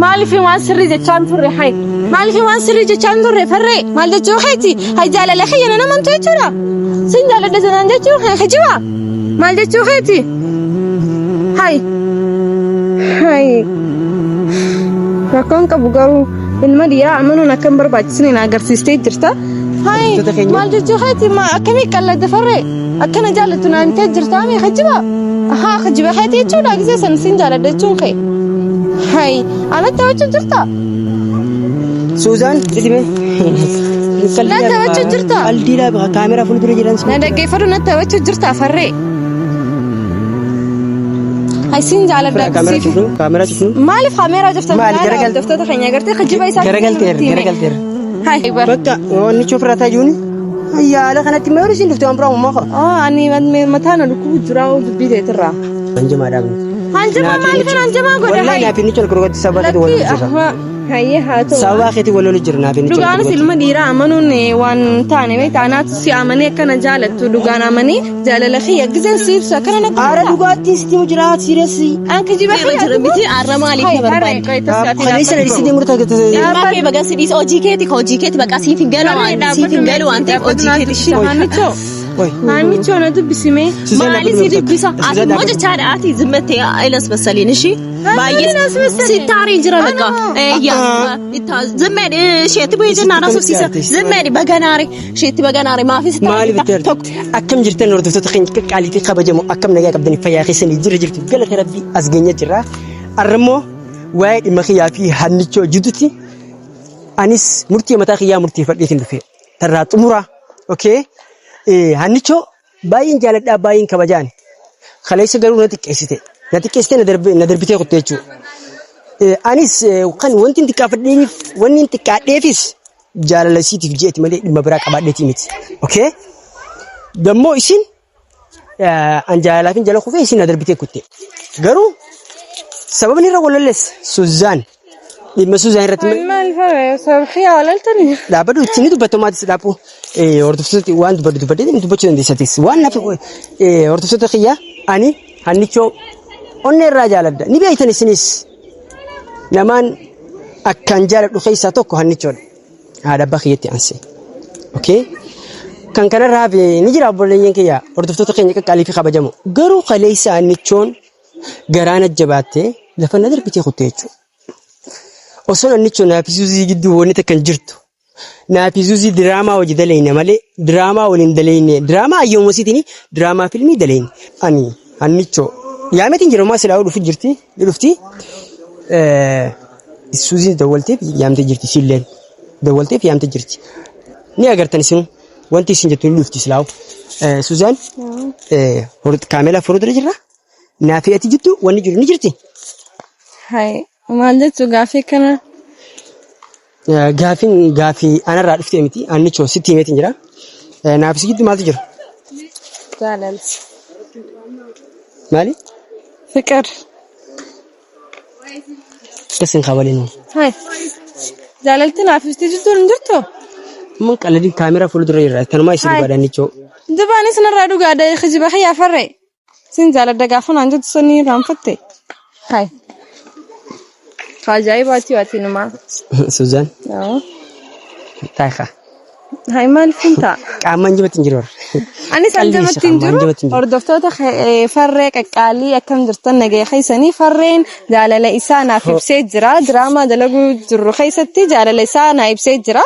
Maaliif waan sirrii jechaa hin turre hay? Maaliif waan sirrii jechaa hin turre farree? Maal jechuu keeti? Hay jaalala kiyya na amantu jechuudha. Sin jaaladha sanaan jechuu kee kijiba. Maal jechuu keeti? Hay. Hay. Rakkoon qabu garuu ilma dhiiraa amanuun akka hin barbaachisne na agarsiistee jirta. Hay. Hordoftoota keenya. Maal jechuu keeti? Ma akkamii qalladda farree? Akkana jaallattu naan ta'e jirtaa mee kijiba? Ahaa kijiba keeti jechuudha gisee san sin jaaladha jechuun kee. Hay anatti taphachuu jirta? Suuzaan dhidhime. Na taphachuu jirta? Qaldiidhaa baha kaameraa fuuldura jiran Na dhaggeeffadhu natti taphachuu jirta farree. Hay sin jaaladha Kaameraa siif. cufnu kaameraa cufnu. Maaliif kaameraa cuftan? Maali, garagal- Hordoftoota keenya agartee kijiba isaa. Garagalteerra garagalteerra. Hay bar. Bakka wanni cufra tajuuni. Yaala kanatti mee isin dhufte waan biraa uumaa qaba. Oh, ani mataa na dhukkubu jira dubbii teetirraa. Hanjamaa dhaabni. Hanjamaa maal kan hanjamaa godha? Wallahi naaf inni colqorgotti sababa keetii wal lolu jira. Hayyee haa ta'u. Sababa keetii wal lolu jira naaf inni Dhugaanis colqorgotti. ilma dhiiraa amanuun waan taane beektaa anaatu si amanee akkana jaalattu dhugaan amanee jaalala kiyya gizeen si ibsu akkana na Aara dhugaattiin sitti himu jira sireessi. An kijiba Irra jira miti arra maaliif na barbaadde? Kaleessa na dhiisitee murtaa Ilmaa kee baga si dhiisa hojii keeti ka hojii keeti baqa siif hin galu waan siif hin galu waan ta'eef hojii keeti ishii. Haannichoo haannichoo na dubbisimee. Maali si dubbisa? Ati immoo jechaadha ati zimmattee ilas massaliin ishii. Baay'ee sittaarii jira bakka. Eeyyaa zimmeedhi isheetti bu'ee jennaan asubsiisa. Zimmeedhi baganaare isheetti baganaare maafis Maaliif itti argite? Akkam jirtan hordoftoota keenya qaqqaalii fi kabajamoo akkam nagaa qabdanii fayyaa keessanii jira jirtu galata rabbii as geenye jirra. Arrammoo waa'ee dhimma kiyyaa fi hannichoo jidduutti anis murtii mataa kiyyaa murteeffadheetiin dhufe. Tarraa xumuraa. Okay. Hannichoo baay'een jaaladhaa baay'een kabajaan. Kaleessa garuu na xiqqeessite. Na xiqqeessite na darbe na darbitee kutte jechuudha. Anis kan wanti hin xiqqaafadheef wanni hin xiqqaadheefis jaalala isiitiif jeeti malee dhimma biraa qabaadheetii miti. Okay? Dammoo isin an jaalalaaf hin jala kufee isin na darbitee kutte. Garuu sababni irra walallees Suzaan dhimma Suzaan irratti Maal maal sababni walaltani? dhaabbadhu itti ni dubbatta maatis dhaabbu hordoftoota waan dubbadhu dubbadhee ni dubbachuu dandeessatis waan naaf hordoftoota kiyya ani hannichoo onnee irraa jaaladha ni beektan isinis namaan akkaan jaaladhu keessaa tokko hannichoodha haadha abbaa kiyyatti aansee okay kan kanarraa hafe ni jira obboleeyyan kiyya hordoftoota keenya qaqqaalii fi kabajamoo garuu kaleessa hannichoon garaa na jabaattee lafa na darbitee kutte jechuudha. Osoo nannichoo naafi suuzii gidduu wanni takka hin jirtu. Naafi suuzii diraamaa hojii daleyna malee diraamaa waliin daleyne diraamaa ayyoomusiitiin diraamaa filmii daleyne. Ani hannichoo yaameetiin jira maa silaa dhufu jirti ni dhufti. Suuziin dawwalteef yaamtee jirti siilleen dawwalteef yaamtee jirti. Ni agartan isin wanti isin jettu ni dhufti silaa. Suuzaan kaameelaa fuuldura jirra. Naafi ati jiddu wanni jiru ni jirti. Hai maal jechuu gaaffii kana? Gaafiin gaafii anarraa dhuftee miti. Annichoo sitti himeetiin jira. Naafi si jiddu maaltu jira? Jaalalti. Maali? Fiqir. Akkas hin kabalinu. Hai. Jaalalti naaf si jiddu hin jirtu? Mun qalladii kaameraa fuuldura jirra. Tanumaa isin Hai. dhugaadha annichoo. Dubaanis narraa dhugaadha kijiba kiyyaa farree. Sin jaaladha gaafa naan jettu sanii irraanfatte. Hai. Ajaa'ibaati ati numaa. Suzaan. Taayikaa. Hai maal finta? Qaamaan jabatti hin jiru. Anis Qalbii hanjabatti hin qaamaan jiru. jabatti hin jiru. Hordoftoota farree qaqqaalii akkam jirtan nagaya keessanii farreen jaalala isaa naaf ibsee jira. Diraamaa dalaguu jirru keessatti jaalala isaa naa ibsee jira.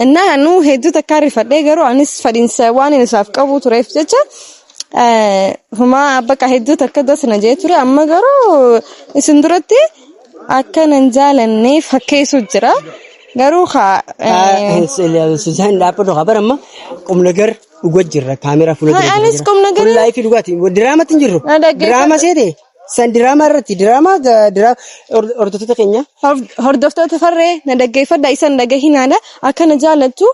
Innaa anuu hedduu takkaa rifadhee garuu anis fadhiinsa waan inni isaaf qabu tureef jecha Humaa bakka hedduu takka das na jee ture amma garuu isin duratti akka nan jaalanne fakkeessu jira. Garuu kaa Suzaan dhaabbatu habar amma qum nagar dhuga jirra kaameraa fuula dura Anis jira. qum nagar- Kun laayifii dhugaati. Diraamatti hin jirru. Na dhaggeeffadhu. Diraama seete san diraamaa irratti diraamaa hordoftoota keenya. Hordoftoota farree na dhaggeeffadha isan dhagahinaadha akka na jaalattu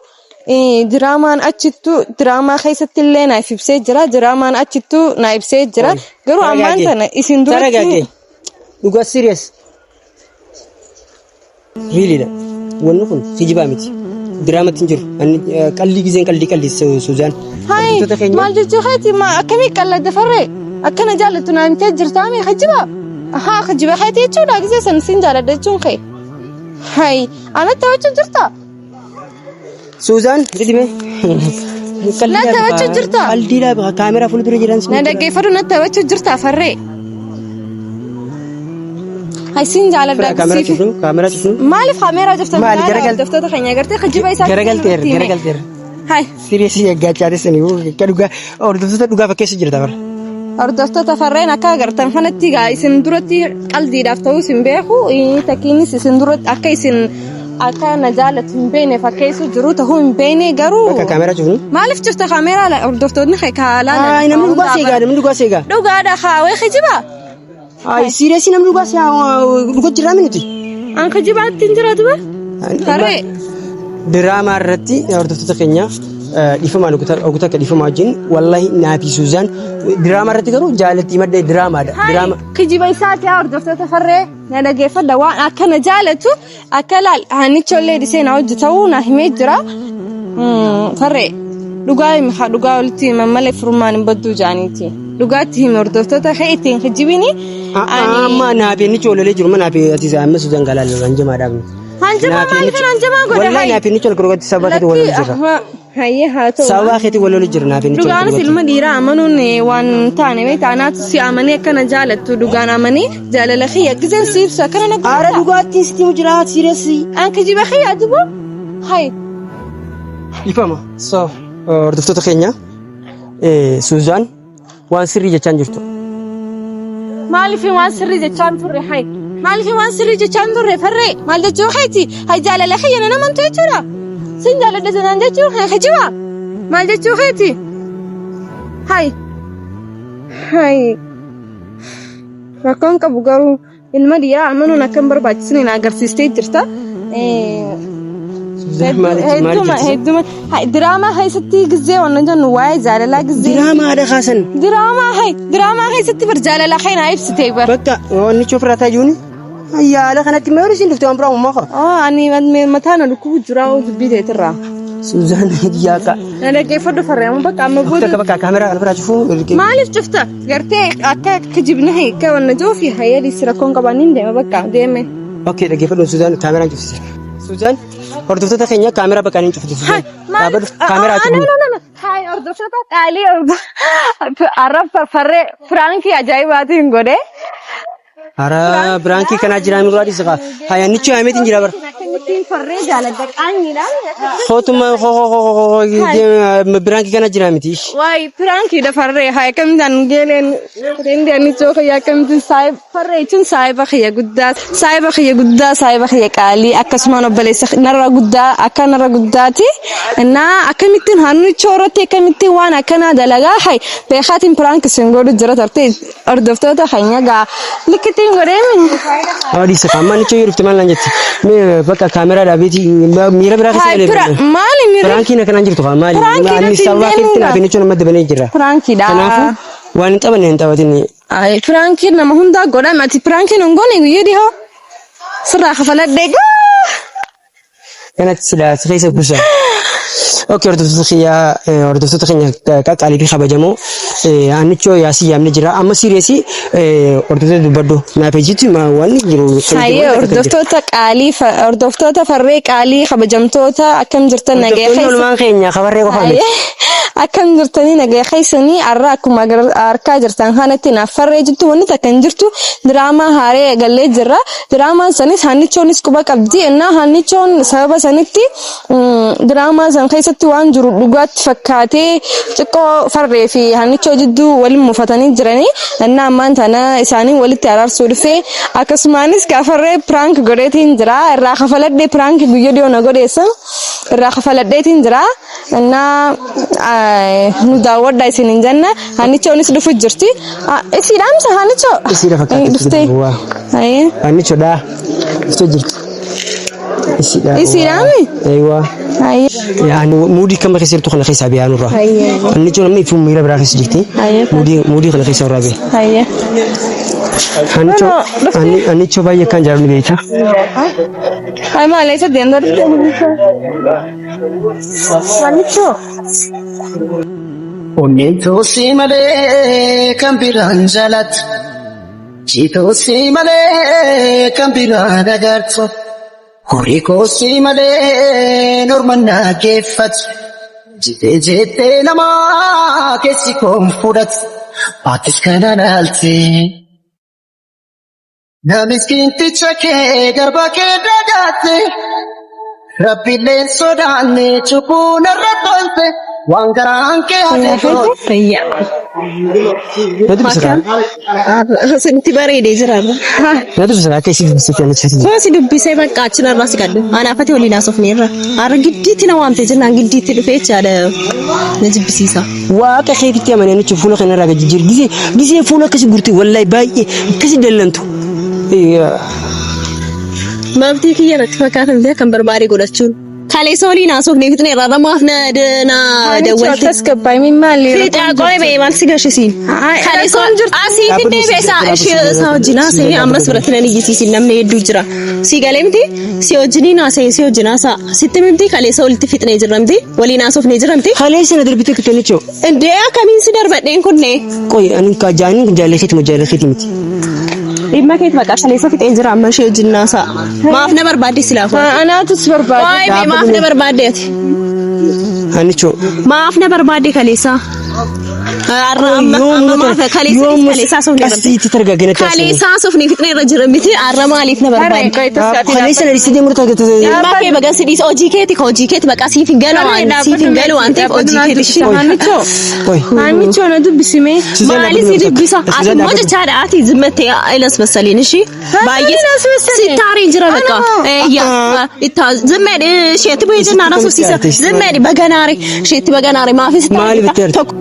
Diraamaan achittu diraamaa keessatti illee naaf ibsee jira. Diraamaan achittu naa ibsee jira. Garuu ammaan tana isin duratti Taragaagee. Dhugaa serious. Really dha. Wanni kun kijibaa miti. Diraamatti hin jiru. Ani qallii gizeen qallii qallii Suzaan. Hayi Hordoftoota keenya. maal jechuu keeti ma akkamii qalladda farree akkana jaallattu naa himtee jirtaa mee kijibaa? Ahaa kijiba keeti jechuudha gisee san sin jaaladha jechuun kee. Hay, anatti taphachuu jirta? Suuzaan didime. Na taphachuu jirta? Qaldiidhaa baha kaameraa fuuldura jiran Na dhaggeeffadhu natti taphachuu jirta farree. Hay siin jaaladha Kaameraa siif. cufnu kaameraa cufnu. Maaliif kaameraa cufta? Maali, garagal- Hordoftoota keenya agartee kijiba isaa. Garagalteerra garagalteerra. Hay. Siriyeesii eeggachaadha akka dhugaa hordoftoota dhugaa fakkeessu jirta bara. Hordoftoota farreen akka agartan kanatti egaa isin duratti qaldiidhaaf ta'uus hin beeku. Takkiinis isin duratti akka isin akka na jaalatu hin beekne fakkeessu jiru ta'uu hin beekne garuu. Bakka kaameraa cufnu. Maaliif cufta kaameraa hordoftoonni kee kaalaa? Ay namni dhugaa seegaa namni dhugaa seegaa. Dhugaadha haawee kijiba. Ay siriyeesii namni dhugaa dhugaa jiraa miti. An kijibaatti hin jira duba. Farree. Diraamaa irratti hordoftoota keenya dhiifamaan oguta akka dhiifamaa wajjin wallahi naafi Suuzaan diraamaa irratti garuu jaalattii madda diraamaadha. Diraama. Kijiba isaati haa hordoftoota farree na dhageeffadha waan akka na jaalatu akka laal hanichollee dhisee na hojii ta'uu na himee jira. Farree dhugaa himi haa dhugaa walitti himan malee furmaan hin badduu jaaniiti. Dhugaatti himi hordoftoota kee ittiin kijibini. Amma naafi inni coololee jiru naafi ati amma Suuzaan galaa hanjamaadhaaf. Hanjamaa maaliif hanjamaa godha? Wallahi naafi inni coololee dhugaatti sababa keetii wal loluu jira. Hayyee haa ta'u. Sababa keetii wal loluu jira naafi inni coololee Dhugaanis ilma dhiiraa amanuun waan taane beektaa anaatu si amanee akkana jaalattu dhugaan amanee jaalala kiyya gizeen si ibsu akkana na Aara dhugaattiin sitti himu jira sireessi. An kijiba kiyya duba hay Ifama. So hordoftoota keenya Suuzaan waan sirrii jechaan jirtu. Maaliif waan sirrii jechaan turre hay maaliif waan sirrii jechaan turre farree maal jechuu keeti hay jaalala kiyya nan amantu jechuudha sin jaaladha sanaan jechuu kee kijiba maal jechuu keeti hay hay rakkoon qabu garuu Ilma dhiiraa amanuun akka hin barbaachisne na agarsiistee jirta. Hedduma hedduma diraamaa keessatti gizee waan jennu waa'ee jaalalaa gizee. Diraamaadha kaasan. Diraamaa hay diraamaa keessatti bar jaalala kee naa ibsitee bar. Bakka wanni chofirraa tajuuni yaala kanatti mee isin dhufte waan biraa uumaa qaba. Ani mataa na dhukkubu jira dubbii teetirraa. Suuzaan yaaka. Na dhaggeeffadhu farree amma bakka amma booda. Bakka bakka kaameraa kana biraa cufuu. Maaliif cufta? Gartee akka kijibni akka wanna jiruufi hayyadii si rakkoon qabaan hin deema bakka deeme. Okay dhaggeeffadhu Suuzaan kaameraan cufsise. Suuzaan hordoftoota keenya kaameraa bakka hin cufte Suuzaan. Dhaabbadhu kaameraa No cufne. no no. Hayi hordoftoota qaalii arrab farfarree firaankii ajaa'ibaatiin godhee. Hara biraankii kanaa jiraa nurraa dhiisa kaa. Hayannichi haameetiin jira bara. Akkamittiin farree jaaladha qaanyiidhaan. Hootuma ho ho ho ho ho biraankii kana jiraa miti. Waay piraankiidha farree haa akkamittiin geeleen rendi ani choo kiyya akkamittiin saayib farree jechuun saayiba kiyya guddaa saayiba kiyya guddaa saayiba kiyya qaalii akkasumaan obboleessa narra guddaa akka narra guddaati innaa akkamittiin hannichoo irratti akkamittiin waan akkanaa dalagaa hay beekaatiin piraank isin godhu jira turte Hordoftoota keenya gaa likkittiin godheemi. Haa dhiisa kaa amma nichoo yoo dhufte maal naan jetti? Mee bakka kaameraa dhaabeeti miira biraa keessa Haa galee pira maali miirri? Piraankiin akkanaan jirtu kaa maali? Piraankiin Ani ati hin sababa keetti deemuudha. naaf nichoon amma dabalee jira. Piraankiidha. Kanaafuu waan hin taphanne hin taphatin. Ay piraankiin nama hundaa godhame ati piraankiin hin goone guyyaa dhihoo sirraa kafaladhee gaa. Kanatti silaa si keessa buusa. Okay, hordoftoota kiyyaa hordoftoota keenya qaqqaalii fi kabajamoo annichoo yaasii yaamne jira. Amma siireesii hordoftoota dubbadhu. Naaf ejjitti waan jiru. Hayyee hordoftoota qaalii hordoftoota farree qaalii kabajamtoota akkam jirtan nagaya Hordoftoonni keessa. oolmaan keenya kabarree qofa miti. Hayyee akkam jirtanii nagaya keessanii har'a akkuma harkaa jirtan kanatti naaf farree jirtu wanni takka hin jirtu diraamaa haaree eegallee jirra. Diraamaan sanis hannichoonis quba qabdi. Ennaa hannichoon sababa sanitti diraamaa san keessatti waan jiru dhugaatti fakkaatee xiqqoo farree fi hannichoo jidduu waliin mufatanii jiranii. Ennaa ammaan tana isaanii walitti araarsuu dhufee akkasumaanis gaa farree piraank godheetiin jira. Irraa kafaladhee piraank guyya dhiyoo na godheessan irraa kafaladheetiin jira. Innaa nu daawwadha isin hin jenna. Hannichoonis dhufu jirti. Isii dhaamsa hannichoo. Isiidha fakkaatti. Dhuftee. Waa. Hayyee. Hannichoodha. Dhuftee jirti. Isiidha. Isiidhaami? Eewwa. Hayyee. Yaani muudii kama keessa jirtu kana keessaa biyyaa nurraa. Hayyee. Hannichoon amma ifuu miira biraa keessa jirti. Hayyee. Muudii muudii kana keessa irraa bee. Hayyee. Hannichoo hannichoo baay'ee akkaan jaalladhu beekta. Hayi maal eessa deemta dhuftee? Hannichoo. Onneen too si malee kan biraan jaalatu. Jitoo si malee kan biraan agartu. Horii koosii malee norma naa geeffatu. Jitee jettee namaa keessi koon fudhatu. Atis kana naaltee. Na miskiinticha kee garba kee dagaatte. Rabbiilleen sodaanne cubbuu narra tolte. Waan garaan kee hafe goote. Fayyaa. Na dubbisa kaa. Isinitti bareedee jira. Na dubbisa kaa akka isii dubbisee ani Koo si dubbisee bakka achi narraa si kadhu. Anaafati waliin haasofneerra. Har'a giddiitti na waamte jennaan giddiitti dhufee jechaadha. Na jibbisiisa. Waaqa keetitti amanee nuti fuula kana irraa gadi jijjiiru. Gisee gisee fuula akkasi gurti wallahi baay'ee akkasi dallantu. Mabtii kiyya natti fakkaata miti kan barbaade godhachuun. Kaleessa waliin haasofnee fixne irraa ramaaf na na dawwalte. Akkas gabbaa'imii maali? Fiixaa qo'ee ba'ee maal si gashisiin? Kaleessa asii fiddee beesaa ishee isaa wajjin haasa'ee ammas biratti nan iyyisiisin namni hedduu jira. Si galee miti si wajjiniin haasa'ee si wajjin haasa'a. Sitti miti kaleessa walitti fixnee jirra miti waliin haasofnee jirra miti. Kaleessa na darbitee kutte nichoo. Indee akkamiin si darbadheen kunne? Qoy ani ka jaaniin kun jaalallee keeti moo jaalallee keeti miti. Dhimma keeti bakka kaleessa fixeen jira amma ishee wajjin haasa'a. Maaf na barbaadde silaaf? Anaatu si barbaade. Waa'ee bee maaf na barbaadde ati? Anichoo. Maaf na barbaadde kaleessa? Har'a amma amma maaf kaleessa kaleessa haasofne irra. Qasiitti targaaginatti haasofne. Kaleessa haasofne fixne irra jira miti har'a maaliif na barbaadde? Kaleessa na dhiisee deemuu targatte. Dhimma kee baga si dhiisa hojii keeti ka hojii keeti baqa siif hin galu waan siif hin galu waan ta'eef hojii keeti ishii. Haamichoo. Qoy. Haamichoo na dubbisime. Maali si dubbisa? Ati immoo jechaadha ati zimmattee ilas massaliin ishii. Baay'ee sittaariin jira bakka. Eeyyaa itti zimmeedhi isheetti bu'ee jennaan haasofsiisa. Zimmeedhi baganaare isheetti baganaare maafis Maaliif itti tokko.